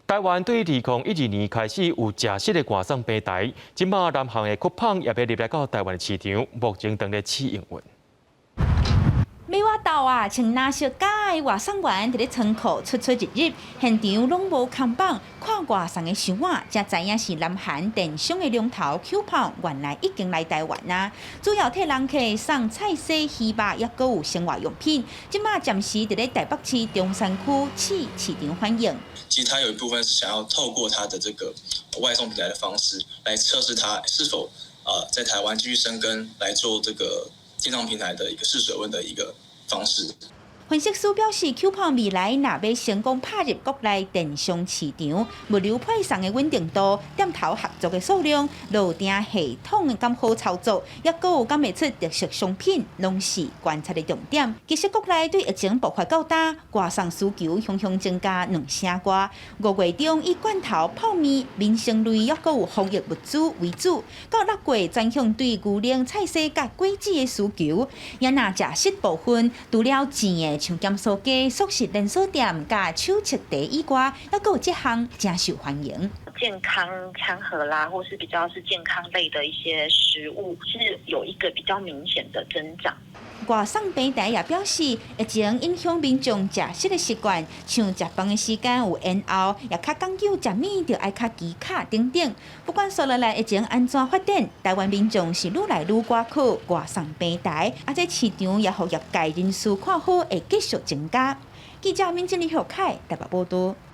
台灣對2012年開始有食食的外送平台，這馬南韓的 Coupang 也欲入來到台灣的市場，目前正咧試營運。欲倚鬥啊，穿藍色甲的外送員佇咧倉庫出出入入，現場攏無看板，看外送的箱仔，才知影是南韓電商的龍頭 Coupang 原來已經來台灣啊。主要替人客送菜蔬魚肉，抑閣有生活用品。這馬暫時佇咧台北市中山區試市場反應。其實他有一部分是想要透過他的這個外送平台的方式，來測試他是否在台灣繼續深耕，來做這個電商平台的一個試水溫的一個方式。分析師表示，Coupang 未來若欲成功拍入國內電商市場，物流配送的穩定度、店頭合作的數量、落訂系統敢好操作，抑閣有敢會出特色商品，攏是觀察的重點。其實國內對疫情爆發到今，外送需求雄雄增加兩成外。5月中以罐頭、泡麵、民生類，抑閣有防疫物資為主。到6月轉向對牛奶、菜蔬佮果子的需求。也若食食部分，除了甜的，像鹹酥雞、速食連鎖店、佮手搵茶以外，抑閣有這項誠受歡迎。健康餐盒啦，或是比較是健康類的一些食物，是有一個比較明顯的增長。外送平台也表示，疫情影響民眾食食的習慣，像食飯的時間有延後，也較講究食物著愛較機巧等等。不管紲落來疫情按怎發展，台灣民眾是愈來愈倚靠外送平台，啊，這市場也予業界人士看好會繼續增加。記者敏靜、李學凱台北報道。